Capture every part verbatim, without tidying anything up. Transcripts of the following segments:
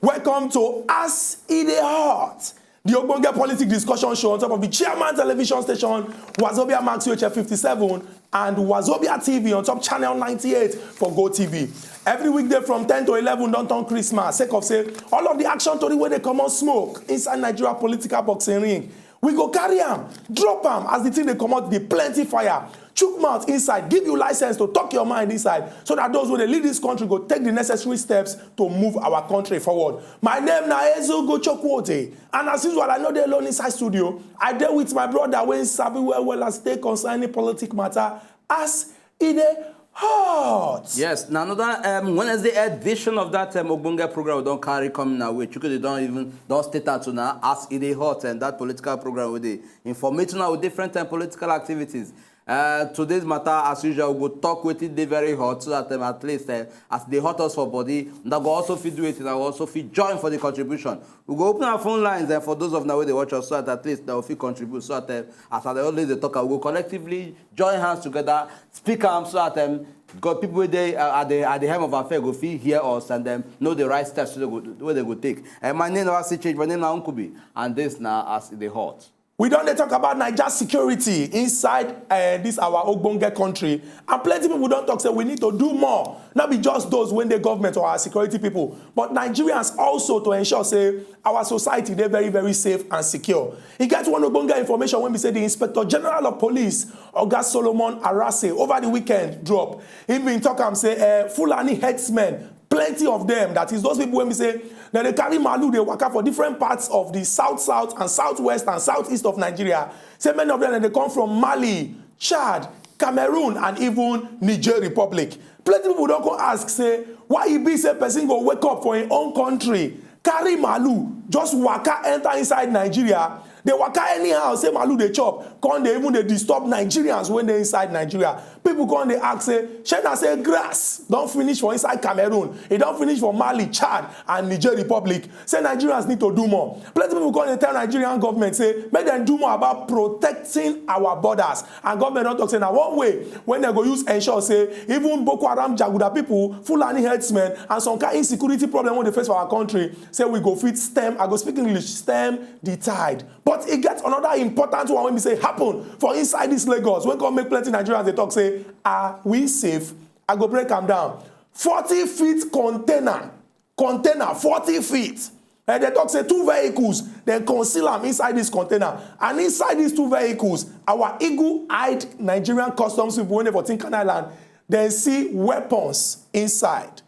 Welcome to As E Dey Hot, the ogbonge politic discussion show on top of the Chairman Television Station, Wazobia Max U H F fifty-seven and Wazobia T V on top channel ninety-eight for Go T V. Every weekday from ten to eleven don turn Christmas, sake of say all of the action tori wey dey comot smoke inside Nigeria political boxing ring, we go carry am, drop am as the thing dey comot the plenty fire. Chook mouth inside, give you license to talk your mind inside, so that those wey dey lead this country go take the necessary steps to move our country forward. My name na Ezeogo Chokwote, and as usual, I no dey alone inside studio. I dey with my brother wey sabi well well as e take concerning politic matter, As E Dey Hot. Yes, na another um, Wednesday edition of that um, ogbonge program we don carry come na way. Chukwudi don even don state out to now, As E Dey Hot, and that political program wey dey informate now with different um, political activities. Uh, today's matter, as usual, we go talk wetin dey very hot, so that um, at least uh, as e dey hot us for body, una go also fit do it, una go also fit join for the contribution. We go open our phone lines uh, for those of una wey dey watch us, so that at least una go fit contribute, so that uh, as I dey always dey talk, we go collectively join hands together, speak am, so that um, God, people wey dey uh, at the at the helm of affair go fit hear us and um, know the right steps wey they go, wey they go take. Uh, my name never still change. My name na Nkubi, and this na As E Dey Hot. We don dey talk about Naija security inside uh, this our ogbonge country, and plenty people don talk say we need to do more. Not be just those wey dey government or our security people, but Nigerians also, to ensure say our society dey very very safe and secure. E get one ogbonge information wey be say the Inspector General of Police, Oga Solomon Arase, over the weekend drop. He bin talk am say uh, Fulani herdsmen, plenty of them, that is those people wey be say dem dey carry malu dey waka for different parts of the south south and southwest and southeast of Nigeria, say many of them dem dey come from Mali, Chad, Cameroon and even Niger Republic. Plenty people don come ask say why e be say person go wake up for im own country, carry malu, just waka enter inside Nigeria, dey waka anyhow, say malu dey chop, come dey even dey disturb Nigerians wey dey inside Nigeria. People come dey ask say shey na say grass don finish for inside Cameroon, e don finish for Mali, Chad and Niger Republic, say Nigerians need to do more. Plenty people come dey tell Nigerian government say make dem do more about protecting our borders, and government don talk say na one way wey dem go use ensure say even Boko Haram jaguda people, Fulani herdsmen and some kind insecurity problem wey dey face for our country, say we go fit stem, I go speak English, stem the tide. But e get another important one wey be say happen for inside this Lagos wey come make plenty Nigerians dey talk say, are we safe? I go break am down. Forty feet container, container forty feet. And they talk say two vehicles, dem conceal am inside this container. And inside these two vehicles, our eagle-eyed Nigerian customs people wey dey for Tin Can Island, dem see weapons inside.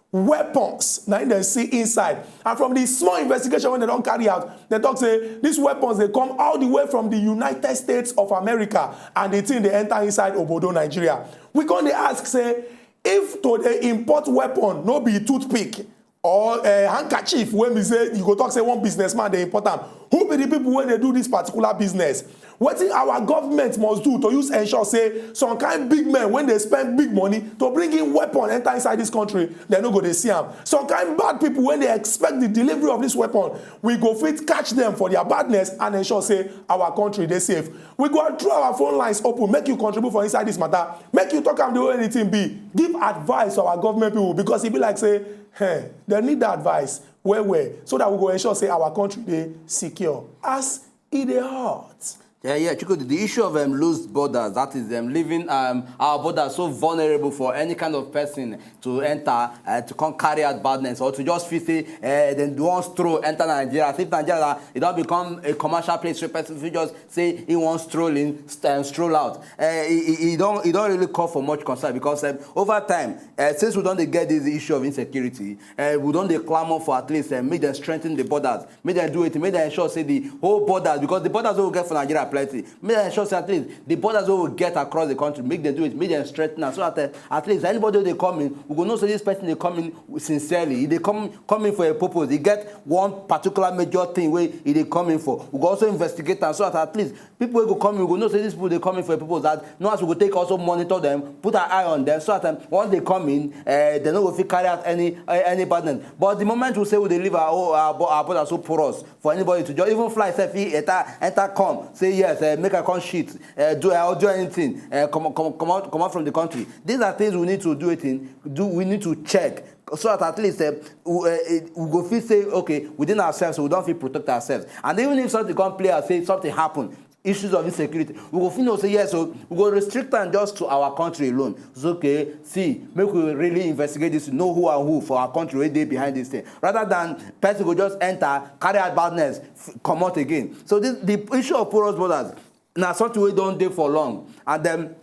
Weapons na im dem see inside. And from the small investigation wey dem don carry out, dem talk say these weapons dey come all the way from the United States of America, and the thing dey enter inside obodo Nigeria. We come dey ask say if to dey import weapon no be toothpick or uh, handkerchief wey be say you go talk say one businessman dey import am, who be the people wey dey do this particular business? Wetin our government must do to use ensure say some kind big men wey dey spend big money to bring in weapon enter inside this country, dem no go dey see am. Some kind bad people wey dey expect the delivery of this weapon, we go fit catch them for their badness and ensure say our country dey safe. We go draw our phone lines open, make you contribute for inside this matter, make you talk am the way anything be, give advice to our government people, because e be like say, hey, dem need that advice well well, so that we go ensure say our country dey secure. As e dey hot. Yeah, yeah, Chukwudi, the issue of um, loose borders, that is um, leaving um, our borders so vulnerable for any kind of person to enter, uh, to come carry out badness, or to just feel say uh, dem wan stroll enter Nigeria. As if Nigeria, e don become a commercial place where person fit just say he wan stroll in, st- um, stroll out. Uh, e, e, e don, e don really call for much concern because um, over time, uh, since we don dey get this issue of insecurity, uh, we don dey clamor for at least uh, make dem strengthen the borders, make dem do wetin, make dem ensure say the whole borders, because the borders wey we get for Nigeria plenty. Make dem ensure say at least the borders wey we get across the country, make dem do it, make dem strengthen am, so that, uh, at least anybody wey dey come in, we go know say this person dey come in sincerely. E dey come, come in for a purpose. E get one particular major thing wey e dey come in for. We go also investigate am, so that at least people wey go come in, we go know say these people dey come in for a purpose. That know as we go take also monitor them, put our eye on them, so that, um, once they come in, uh, they no go fit carry out any, uh, any burden. But the moment we say we dey leave our, our, our border so porous for anybody to just even fly sef fit enter, enter come say yes, uh, make I come shit, uh, do, uh, do anything, uh, come, come, come out, come out from the country. These are things we need to do it in. Do we need to check, so that at least, uh, we, uh, we go fit say okay within ourselves, so we don fit protect ourselves. And even if something come play out, say something happen, issues of insecurity, we go fit know say yes, so we go restrict am just to our country alone. It's okay. See, make we really investigate this, know who and who for our country wey dey behind this thing, rather than person go just enter, carry out badness, f- comot again. So this, the issue of porous borders na something wey don dey for long, and then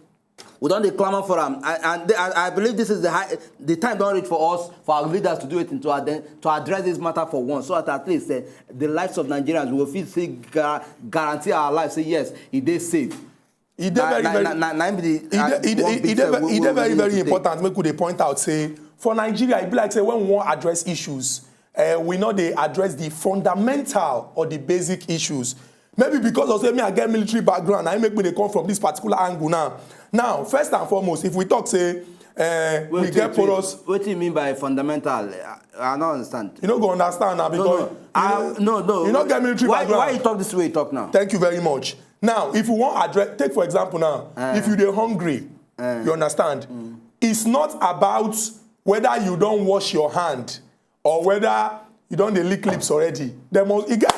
we don dey clamour for am. I, and I, I believe this is the high, the time don reach for us, for our leaders to do it, to, ad- to address this matter for once, so that at least, uh, the lives of Nigerians, we go fit still ga- guarantee our lives, say yes, e dey safe. E dey Na- very, na- very na- na- na im be the, e uh, dey e dey- one e big dey step ve- wey- e dey wey we very need very to take. important make we dey point out say for Nigeria e be like say when we wan address issues, uh, we no dey address the fundamental or the basic issues. Maybe because of say me I get military background, I make me dey come from this particular angle now. Now, first and foremost, if we talk say uh, we Wait, get wait, wait. Porous, Wetin you mean by fundamental? I, I don't understand. You no go understand now because No, no. I, no, no. You no get military why, background. Why you talk this way you talk now? Thank you very much. Now, if you wan address, take for example now, Eh. if you dey hungry, Eh. you understand. It's not about whether you don wash your hand or whether you don dey lick lips already. Dem must e get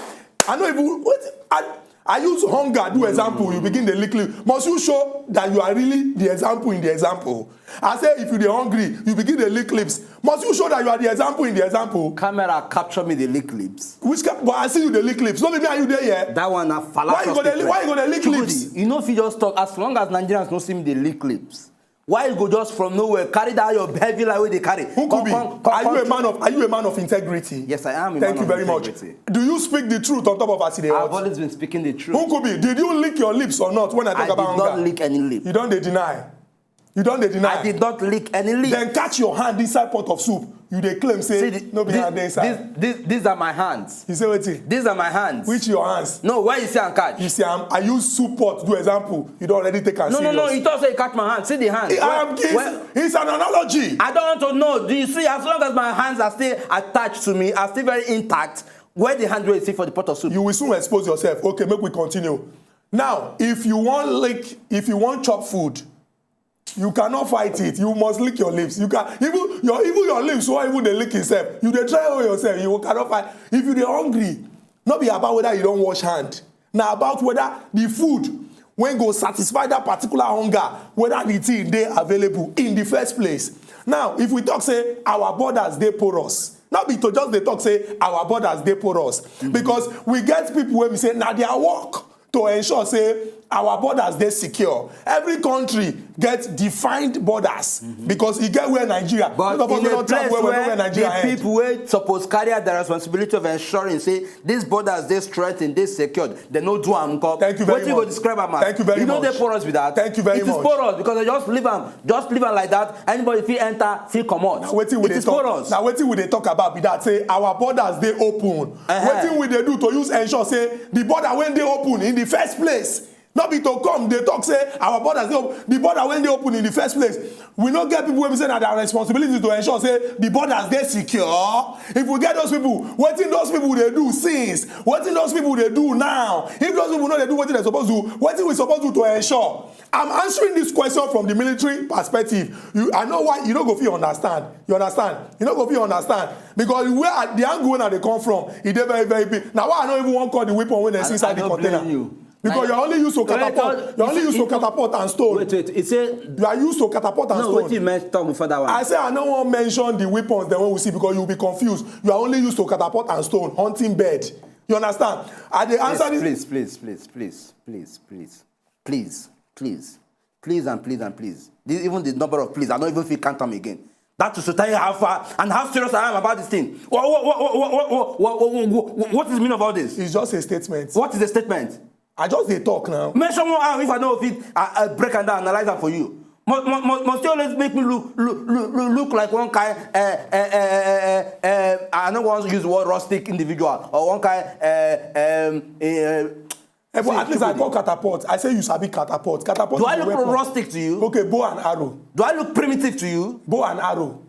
I no even wait I I use hunger do example, you begin dey lick lips. Must you show that you are really the example in the example? I say if you dey hungry, you begin dey lick lips. Must you show that you are the example in the example? Camera capture me dey lick lips. Which kind? But I see you dey lick lips. No be me and you dey here. That one na fallacious Why you go dey statement. why you go dey lick Chukwudi, lips? You no fit just talk as long as Nigerians no see me dey lick lips. Why you go just from nowhere carry that your heavy lie wey dey carry? Nkubi, are you a man of are you a man of integrity? Yes, I am a Thank man you of very much. Integrity. Do you speak the truth on top of as e dey I've hot? Always been speaking the truth. Nkubi, did you lick your lips or not when I talk I about did not hunger? Lick any lip. You don dey deny. You don dey deny. I did not lick any lip. Then catch your hand inside pot of soup. You dey claim say See, the- no be this, hand dey inside. This, this, these are my hands. You say wetin? These are my hands. Which your hands? No, where you see and catch? You see am. I use soup pot do example. You don already take am No, no, serious. No. He talk say he catch my hand. See the hand. I am When- he's, when- he's an analogy. I don't want to know. Do you see? As long as my hands are still attached to me, are still very intact, where the hand wey you see for the pot of soup? You will soon expose yourself. Okay, make we continue. Now, if you wan lick, if you wan chop food, you cannot fight it. You must lick your lips. You can even your even your lips won't even dey lick itself. You dey try hold yourself. You cannot fight. If you dey hungry, no be about whether you don wash hand. Na about whether the food wey go satisfy that particular hunger, whether the thing dey available in the first place. Now, if we talk say our borders dey porous, no be to just dey talk say our borders dey porous, because we get people wey be say na their work to ensure say our borders dey secure. Every country get defined borders, because e get where Nigeria But those of us in wey a don travel place well well know where where Nigeria the end. People wey suppose carry out the responsibility of ensuring say these borders dey strengthened, dey secured, they no do am nko. Thank you very Wetin you much. Go describe am as? Thank you very E no much. Dey porous be that. Thank you very It is much. Porous because I just leave am, just leave am like that. Anybody fit enter, fit comot. Na wetin we It dey is talk Porous. na wetin we dey talk about be that say our borders dey open. Uh-huh. Wetin we dey do to use ensure say the border wey dey open in the first place, no be to come dey talk say our borders dey open. The border wey dey open in the first place, we no get people wey be say na their responsibility to ensure say the borders dey secure. If we get those people, wetin those people dey do since, wetin those people dey do now, if those people no dey do wetin dem suppose do, wetin we suppose do to ensure? I'm answering this question from the military perspective. You, I know why you no go fit understand. You understand? You no go fit understand because where I, the angle wey I dey come from, e dey very very big. Na why I no even wan call the weapon wey dem see I, inside I the don't container. Blame you. Because Like, you are only used to wait, catapult. wait, You are only wait, used to wait, catapult and stone. Wait, wait. He say You are used to catapult and no. stone. Wetin you meant talk before that one? I say I no wan mention the weapons dem wey we see because you will be confused. You are only used to catapult and stone, hunting bird. You understand? I dey answer this. Please, please, please, please, please, please, please, please, please, and please and please. This, even the number of please, I don't even feel count them again. That is to tell you how far and how serious I am about this thing. What, what, what, what, what, what, what, what, what, what is the meaning of all this? It's just a statement. What is the statement? I just dey talk now. Mention one arm if I no fit uh, uh, break am down, analyze am for you. Must, must, must, must you always make me look look look, look, look like one kind uh, uh, uh, uh, uh, uh, I no wan use the word rustic individual or one kind uh, um, uh, Eh, but at least I call catapult. I say you sabi catapult. Catapult. Do I is a look weapon. Rustic to you? Okay, bow and arrow. Do I look primitive to you? Bow and arrow.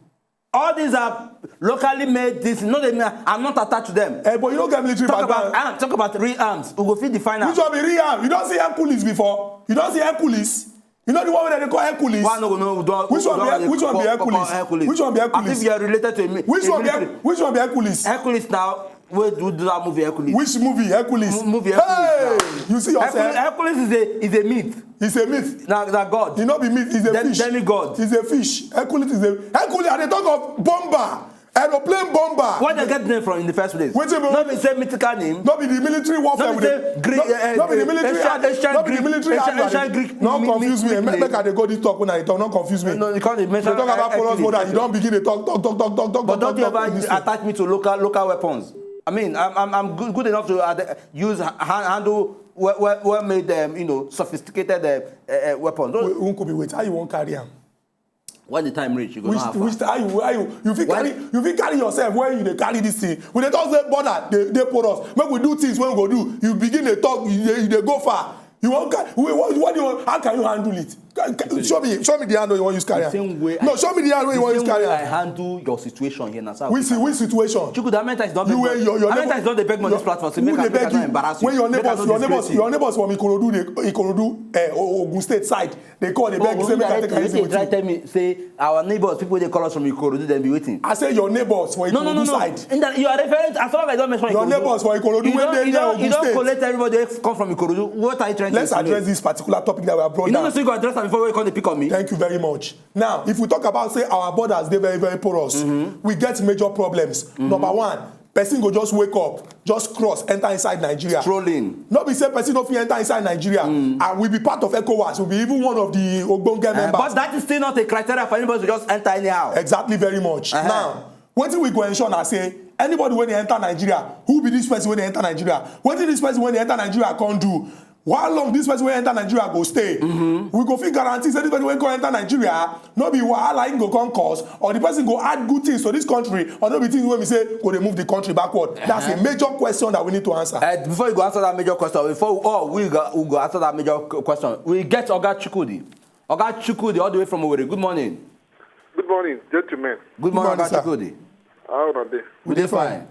All these are locally made things. No, they, I'm not attached to them. Eh, but you don't get military Talk background. About arms. Talk about real arms. We go fit define am. Which one be real arm? You don't see Hercules before? You don't see Hercules? You know the one wey dem dey call Hercules? Why no go know? We don't, Which we one be don't Her- which one be call- call Hercules? Hercules? Which one be As Hercules? If you are related to a mi- Which a one be military- Her- which one be Hercules? Hercules now. Where do do that movie Hercules? Which movie? Hercules. Mo- movie Hercules Hey, now. you see yourself. Hercules, Hercules is a is a myth. It's a myth. Na na God. It's not be myth. It's a Dem- fish. Demigod. It's a fish. Hercules is a Hercules. I dey talk of bomber, aeroplane bomber. Where they get the name from in the first place? Wetin be- No be say mythical name. No be the military warfare. No We be dey- say Greek. no, Uh, no be the uh, military. Ancient, Ad- ancient no be the Greek. military. Ancient, Ad- ancient Greek. No mi- confuse mi- me. Make, nickname. Make I dey go this talk when I talk. No confuse me. No, you can't mention. You talk about Hercules. porous body. You don begin dey talk talk talk talk talk talk. But don't you talk, ever talk this thing. Attach me to local local weapons? I mean, I'm I'm, I'm good, good enough to uh, use ha- handle well, well, well made um, you know sophisticated uh, uh, uh, weapons. Don't- Wait, Nkubi, wait. How you wan carry am? When the time reach, you go Which, know how far. Which how you how you you fit Why- carry you fit carry yourself when you dey carry this thing. We dey talk say border dey dey porous. Make we do things wey we go do. You begin dey talk. You dey, you dey go far. You wan carry. Wait, what, what do you want? How can you handle it? Can- can- Show me show me the hand wey you wan use carry The am. same way No, I- show me the hand wey you the wan use same carry way I am. Handle your situation here na so. Which which situation? Chuku, that mental is not. You wey your your That mental is not dey beg money on this platform. Say who make I dey make I beg no you? Embarrass you. When your Make I neighbors no your neighbors disgrace you. Your neighbors from Ikorodu dey Ikorodu eh, O- Ogun State side dey call dey beg you say make I take am easy Try with you. Tell me say our neighbors, people wey dey call us from Ikorodu, dem be wetin? I say your neighbors for No, no, no, Ikorodu no. Side. In that you are referring as long as I don't mention Your Ikorodu. Neighbors for Ikorodu You wey don't- dey you near don't- Ogun You don't State. Collect everybody wey come from Ikorodu. What are you trying Let's to address insinuate? This particular topic that we have brought You know, down. No, so you go address am before you come dey pick on me. Thank you very much. Now, if we talk about say our borders dey very very porous, we get major problems. Number one, person go just wake up, just cross, enter inside Nigeria. Strolling. No be say person no fit enter inside Nigeria, and we be part of ECOWAS, we be even one of the ogbonge Uh, members. But that is still not a criteria for anybody to just enter anyhow. Exactly very much. Uh-huh. Now, wetin we go ensure na say anybody wey dey enter Nigeria, who be this person wey dey enter Nigeria? Wetin this person wey dey enter Nigeria come do? How long this person wey enter Nigeria go stay? We go fit guarantee say this person wey come enter Nigeria no be wahala im go come cause, or the person go add good things to this country, or no be things wey be say go dey move the country backward. That's a major question that we need to answer. Uh, before you go answer that major question, before we, oh, we go, we go answer that major q- question. We get Oga Chukwudi. Oga Chukwudi all the way from Owerri. Good morning. Good morning, gentlemen. Good morning, Good morning, Oga sir. Chukwudi. How are they? We dey fine.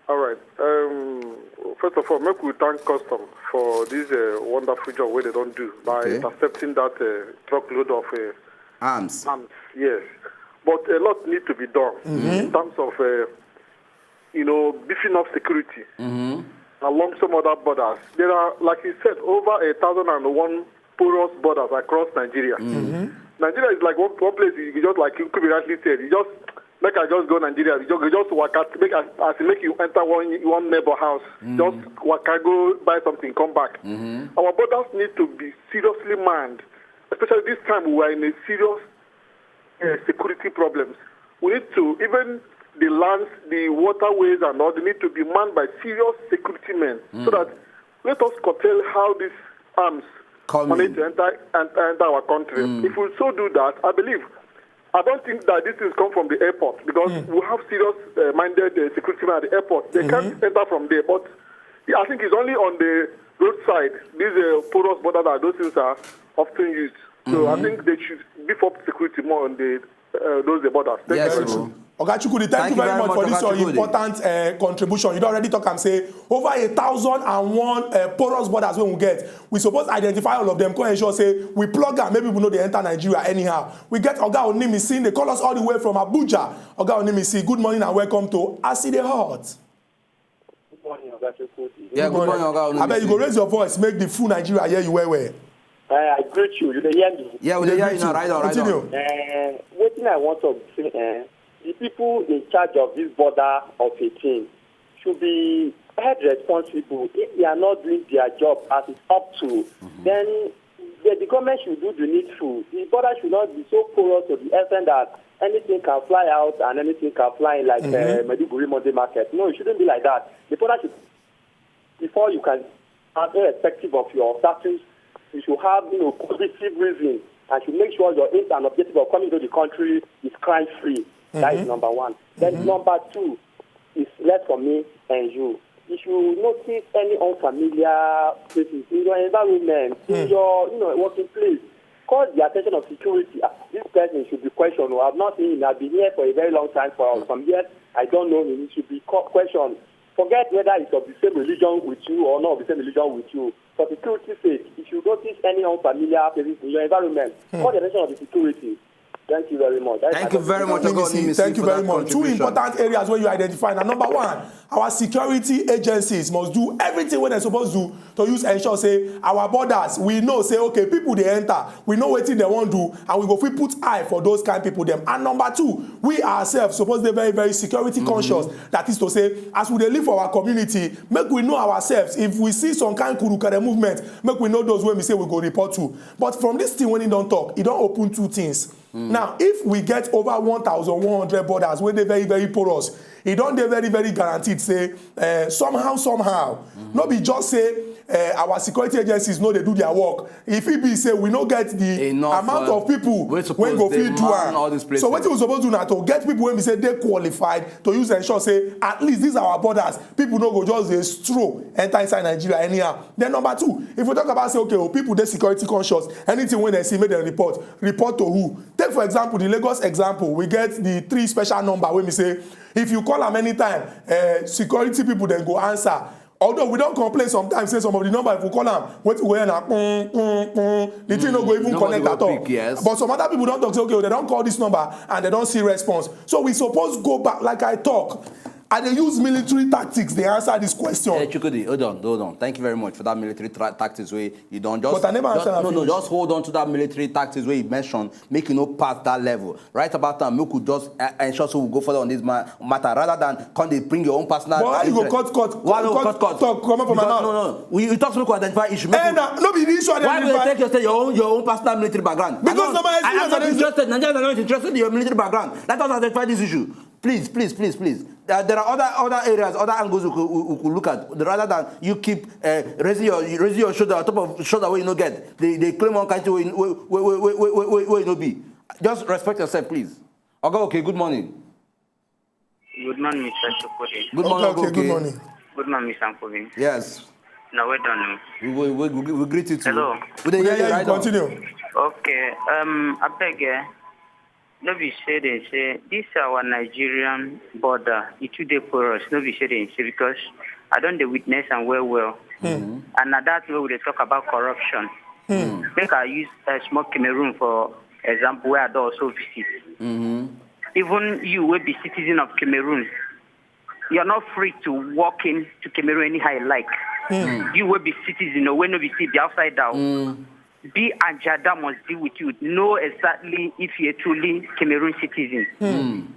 All right. Um, first of all, make we thank custom for this uh, wonderful job wey they don do by Okay. Intercepting that uh, truckload of uh, Arms. Arms. Yes, but a lot need to be done in terms of uh, you know beefing up security along some other borders. There are, like you said, over a thousand and one porous borders across Nigeria. Nigeria is like one, one place you just, like you could be rightly said. You just make I just go Nigeria. You just, you just work out, make as, as you make you enter one one neighbor house. Just work out, go buy something, come back. Our borders need to be seriously manned, especially this time we are in a serious uh, security problems. We need to, even the lands, the waterways and all, they need to be manned by serious security men so that let us curtail how these arms Come manage in. To enter and enter our country. If we so do that, I believe, I don't think that these things come from the airport because we have serious uh, minded uh, security men at the airport. They can't enter from there, but I think it's only on the roadside, these uh, porous borders that those things are often used. So I think they should beef up security more on the uh, those the borders. Thank Yes, you very bro. much. Oga Chukwudi, thank, Thank you you very very much for much, this Oga your Chukwudi. Important uh, contribution. You don already talk am say over a thousand and one uh, porous borders wey we get. We suppose identify all of them, come ensure say we plug am, maybe we no dey enter Nigeria anyhow. We get Oga Onimisi, they call us all the way from Abuja. Oga Onimisi, good morning and welcome to As E Dey Hot. Good morning, Oga Chukwudi. Yeah, good morning, Oga Onimisi. Abeg, you go raise your voice, make the full Nigeria hear you well well. Uh, I greet you. You dey hear me? Yeah, we dey hear you now. Right on, right Continue. on. Uh, wetin I want to say, uh, the people in charge of this border of a thing should be held responsible. If they are not doing their job as it's up to, then the, the government should do the needful. The border should not be so porous to the extent that anything can fly out and anything can fly in, like uh, Maiduguri Monday Market. No, it shouldn't be like that. The border should, before you can And irrespective of your status, you should have, you know, positive reason and should make sure your aim and objective of coming to the country is crime free. That is number one. Then number two is left for me and you. If you notice any unfamiliar places in your environment, in your, you know, working place, call the attention of security. "Ah, this person should be questioned. I've not seen him. I've been here for a very long time, for some years. I don't know him. He should be co- questioned." Forget whether he's of the same religion with you or not of the same religion with you. For security sake, if you notice any unfamiliar places in your environment, call the attention of the security. Thank you very much. That's my contribution. Thank you very much, Oga Onimisi, for that contribution. Two important areas wey you identify. Na number one, our security agencies must do everything wey dem suppose do to use ensure say our borders, we know say, okay, people dey enter, we know wetin dem wan do, and we go fit put eye for those kind people dem. And number two, we ourselves suppose dey very, very security conscious. That is to say, as we dey live for our community, make we know ourselves. If we see some kind kurukere movement, make we know those wey we say we go report to. But from this thing wey he don talk, e don open two things. Now, if we get over one thousand one hundred borders wey dey very, very porous, e don dey very, very guaranteed say, eh, somehow, somehow, no be just say, eh, our security agencies no dey do their work. E fit be say we no get the amount of people wey go fit do am. So wetin we suppose do na to get people wey be say dey qualified to use ensure say at least these our borders, people no go just dey stroll enter inside Nigeria anyhow. Then number two, if we talk about say, okay, oh, people dey security conscious, anything wey dem see, make dem report. Report to who? Take, for example, the Lagos example. We get the three special number wey be say, if you call am anytime, eh, security people dem go answer. Although we don complain sometimes, say some of the number, if we call am, wetin we go hear na pum, pum, pum. The thing no go even connect at all. But some other people don talk say, okay, oh, dem don call this number and dem don see response. So we suppose go back, like I talk. I dey use military tactics dey answer this question. Hey, Chukwudi, hold on, hold on. Thank you very much for that military tra- tactics wey you don just. But I never answer that finish. No, no, just hold on to that military tactics wey you mentioned. Make you no pass that level. Right about time, make we just uh, ensure so we go further on this ma- matter rather than come dey bring your own personal. But how you go cut, cut, cut, cut, talk, come up for my mouth? No, no, no. We, you talk so we go identify issue. Make Eh, na, no be the issue I Why do you identify. Take yourself your own your own personal military background? Because I know, somebody I am not interested. Nigerians are not interested in your military background. Let us identify this issue. Please, please, please, please. There, there are other other areas, other angles we could, we, we could look at rather than you keep uh, raising your raising your shoulder on top of shoulder where you no get. They, they claim one kind of way, way, way, way, way, way, way, way you no be. Just respect yourself, please. Okay, okay. Good morning. Good morning, Mister Chukwudi. Good morning. Okay, okay, good morning. Good morning, Mister Nkobi. Yes. Now, well done. We, we, we, we greet you too. Hello. We dey We hear dey you hear right you. Now. Continue. Okay, um, I beg, eh, no be say they say this our Nigerian border, it too dey porous. No be say they say because I don dey witness am well well, and na that way we dey talk about corruption. Make I use uh, small Cameroon for example, where I don also visit. Even you wey be citizen of Cameroon, you're not free to walk in to Cameroon anyhow you like. You wey be citizen, or wey no be still be outside down. Be and Jada must deal with you. Know exactly if you're truly Cameroon citizen.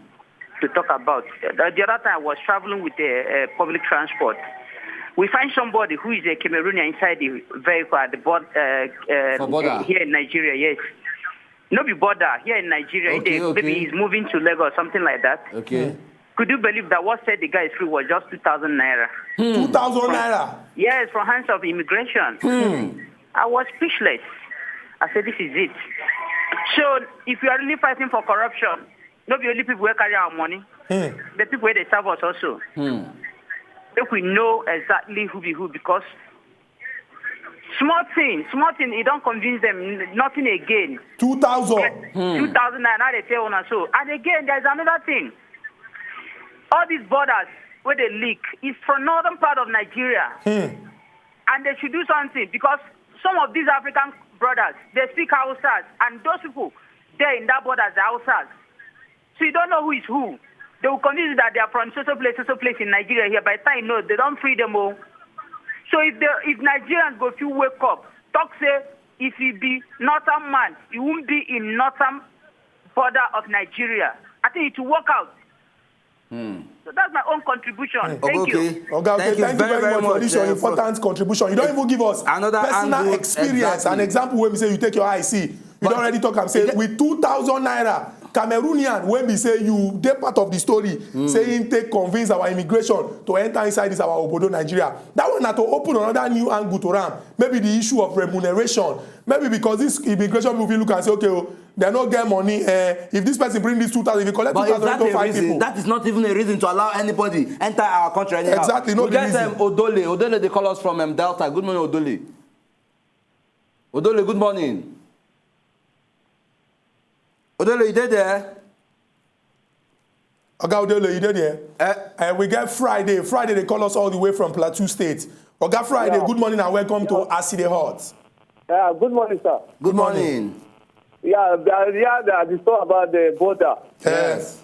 To talk about the, the other time I was traveling with a, a public transport. We find somebody who is a Cameroonian inside the vehicle at the board, uh, uh, For border. Uh, here in Nigeria. Yes, no be border here in Nigeria. Okay, They- okay. Maybe he's moving to Lagos, something like that. Okay. Could you believe that what set the guy free was just two thousand naira? Two thousand naira. Yes, from hands of immigration. I was speechless. I said, "This is it." So if you are really fighting for corruption, no be only people wey carry our money, the people wey dey serve us also. Make we know exactly who be who because small thing, small thing, e don convince them n- nothing again. Two thousand. Two thousand naira, now they tell una so. And again, there's another thing. All these borders where they leak is from northern part of Nigeria. And they should do something because some of these African brothers, they speak Hausas, and those people there in that border are Hausas. So you don't know who is who. They will convince you that they are from so so place, so so place in Nigeria here. By the time you know, they don't free them all. So if the if Nigerians go to wake up, talk say if he be northern man, he won't be in northern border of Nigeria. I think it will work out. So that's my own contribution. Thank you. Okay. Oga, okay, Thank you thank you very, very very much for much, this your uh, for important contribution. You don't even give us Another personal angle, experience, exactly. An example where we say you take your eye see. You But don already talk am say it- with two thousand naira, Cameroonian wey be say you dey part of the story, say him take convince our immigration to enter inside this our obodo Nigeria. That one na to open another new angle to am. Maybe the issue of remuneration. Maybe because this immigration people fit look and say, okay, oh, they no get money. Eh, if this person bring this two thousand, if you collect two thousand, you go five people. That is not even a reason to allow anybody enter our country anyhow. Exactly, no be reason. We get um, Odole. Odole, they call us from um, Delta. Good morning, Odole. Odole, good morning. Odole, you dey there? Oga Odole, you dey there? Eh? Eh, we get Friday. Friday, they call us all the way from Plateau State. Oga Friday, yeah, good morning and welcome to As E Dey Hot. Yeah, good morning, sir. Good morning. Yeah, the, yeah, the, the story about the border. Yes.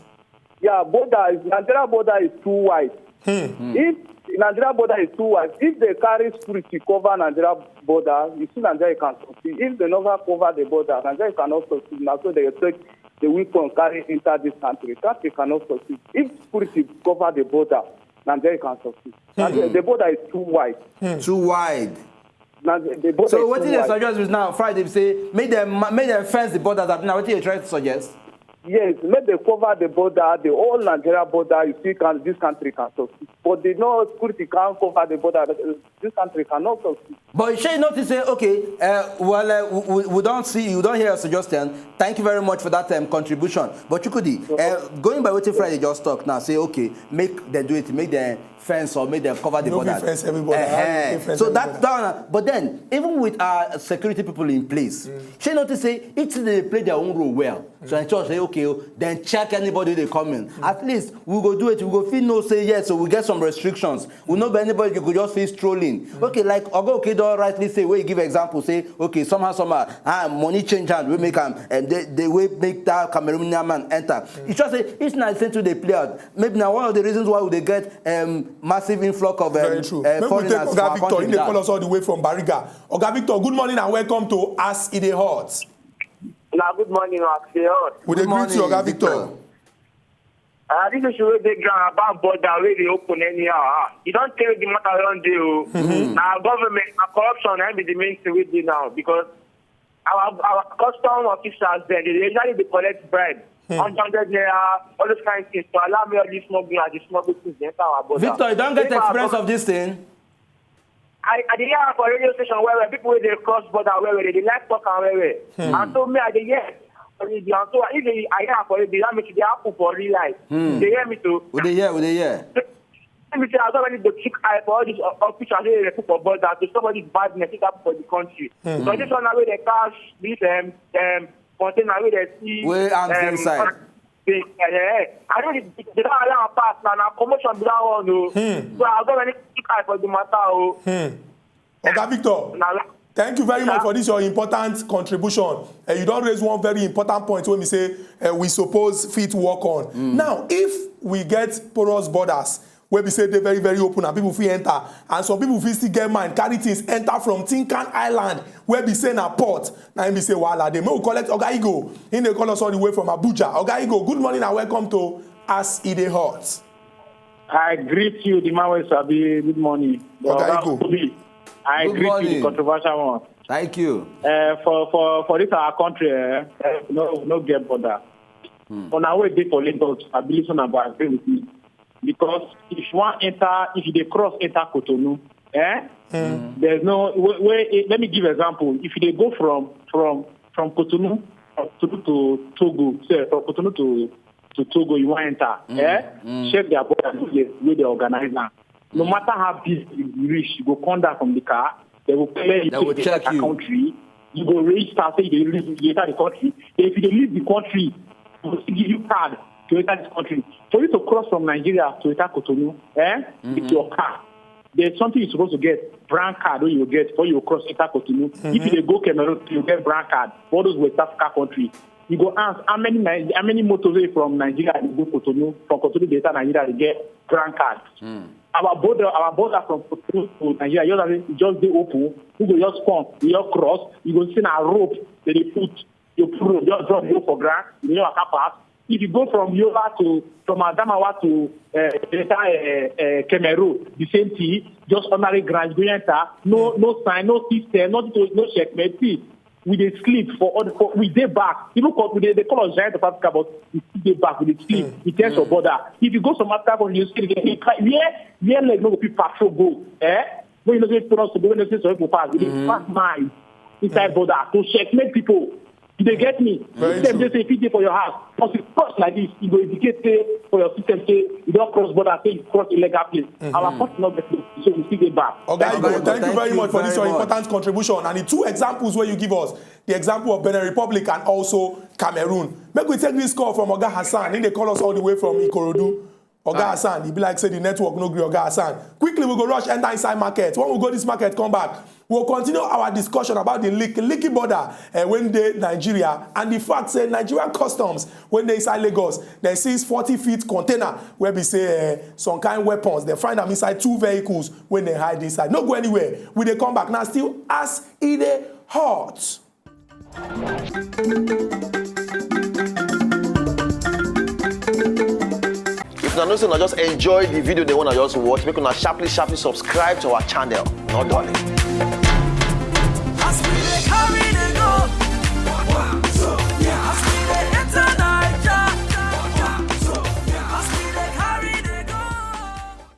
Yeah, border is, Nigeria border is too wide. If Nigeria border is too wide, if they carry security cover Nigeria border, you see Nigeria can succeed. If they never cover the border, Nigeria cannot succeed. Now so they take the weapon carry enter this country. Country cannot succeed. If security cover the border, Nigeria can succeed. Nigeria, the border is too wide. Too wide. Now the, the border So is wetin too dey wide. Suggest is now Friday be say make dem ma- make dem fence the borders. Abi na wetin you try to suggest? Yes, make they cover the border, the whole Nigeria border. You see, can this country can succeed, but the no security can't cover the border. This country cannot succeed. But shey you notice say okay, uh, well uh, we, we, we don see you don hear your suggestion. Thank you very much for that um, contribution. But you could uh, going by wetin Friday just talk now say okay, make dem do it, make dem fence or make dem cover the You no fit border. Fence everybody. How you Ehen. Fit fence So that everybody? That one, but then even with our security people in place, shey notice say each thing dey play their own role well. So I just say okay, oh, then check anybody they come in. At least we go do it. We go feel no say yes. So we get some restrictions. We know be anybody you go just feel strolling. Okay, like Oga Oke don rightly say, wey he give example say okay somehow somehow ah money change hand wey make am and they they wey make that Cameroonian man enter. It's just say if na the same thing dey play out, maybe na one of the reasons why we dey get um, massive influx of um, Very true. Uh, Make we take foreigners for Oga our Victor. country He be dey that. Call us all the way from Bariga. Oga Victor, good morning and welcome to As E Dey Hot. Now, good morning, Oga Victor. We dey Good greet you, morning, Oga Victor. Victor. Uh, this issue wey dey ground about border wey dey open anyhow. Ah, you don tell the matter don dey o. Na government, na corruption na be the main thing wey dey now because our our custom officers dem dey usually dey collect bribe, hundred naira, all those kind of things to allow me all these smugglers, the smuggle things dey enter our border. Victor, you don get If our experience gov- of this thing? I, I dey hear am for radio station well well. People wey dey cross border well well, they dey like talk am well well. And so me, I dey hear for radio. And so if they, I hear am for radio, that means e dey happen for real life. You dey hear me too? We dey hear, we dey hear. Let me say, I don't really dey keep eye for all these o- officials wey dey put for border to somebody's badness fit happen for the country. So this one na wey dey catch this um, um, container wey dey see Wey arms um, inside. They, eh, I know the, the, the that allow pass now, now commotion be that one, oh. So I don't really keep eye for the matter, oh. Oga Victor, Now, thank you very much Sir? For this your important contribution. Uh, you don raise one very important point wey be say uh, we suppose fit work on. Now, if we get porous borders, wey be say dey very very open and people fit enter and some people fit still get mind carry things enter from Tinkan Island wey be say na port na im be say wahala dey make we collect Oga Igo he dey call us all the way from Abuja. Oga Igo, good morning and welcome to As E Dey Hot. I greet you, the man wey sabi. Good morning. Oga Igo. Obi, I Good greet you, the morning. Controversial one. Thank you. Uh, for for for this our country, eh, eh, no no get border. On our way dey for Lagos, I believe some of agree with me because if you wan enter, if you dey cross enter Cotonou, eh, there's no way, way. Eh, let me give example. If you dey go from from from Cotonou, from Cotonou to Togo, sorry, from Cotonou to to Togo, you wan enter, eh, check their border, see the way they organize am. No matter how busy you reach, you go come down from the car, they go clear you They to go the check enter you. Country. You go reach start say you dey leave you enter the country. If you dey leave the country, they go still give you card to enter this country. For you to cross from Nigeria to enter Cotonou, eh, with your car, there's something you're supposed to get, brown card wey you get before you cross enter Cotonou. If you dey go Cameroon, you get brown card. For all those West Africa country, you go ask how many Ni- how many motorway from Nigeria dey go Cotonou, from Cotonou dey enter Nigeria dey get brown card. Our border, our border from Cotonou to Nigeria just just dey open. You go just come, you just cross, you go see na rope they dey put. You put rope, just drop you for ground, you know waka pass. If you go from Yola to from Adamawa to uh, enter uh, uh, Cameroon, the same thing, just ordinary ground, you go enter, no no sign, no system, no no checkmate. See, we dey sleep for all the, for, we dey back. Even call, we dey, they call us giant of Africa, but we still dey back, we dey sleep. We test your border. If you go some Africa country, you see again, where, where leg no go fit patrol go, eh? When you know say people not suppose, when you say some people pass, we dey pass mile inside border to checkmate people. You dey get me? If dem dey say if you dey for your house, once you cross like this, e go indicate say for your system say you don cross border, say you cross illegal place. Our country no get place, so we still dey back. Oga Igbo, thank you very much for this your much. Important contribution and the two examples wey you give us, the example of Benin Republic and also Cameroon. Make we take this call from Oga Hassan. He dey call us all the way from Ikorodu. Oga Hassan, e be like say the network no gree Oga Hassan. Quickly, we go rush enter inside market. When we go this market, come back, we'll continue our discussion about the Lek- Lekki border uh, wey dey Nigeria and the fact say Nigerian customs wey dey inside Lagos, they seize forty feet container wey be say uh, some kind weapons. They find am inside two vehicles wey they hide inside. No go anywhere. We dey come back now, still as e dey hot. If una know say una just enjoy the video, they wanna just watch, make una sharply sharply subscribe to our channel. No darling.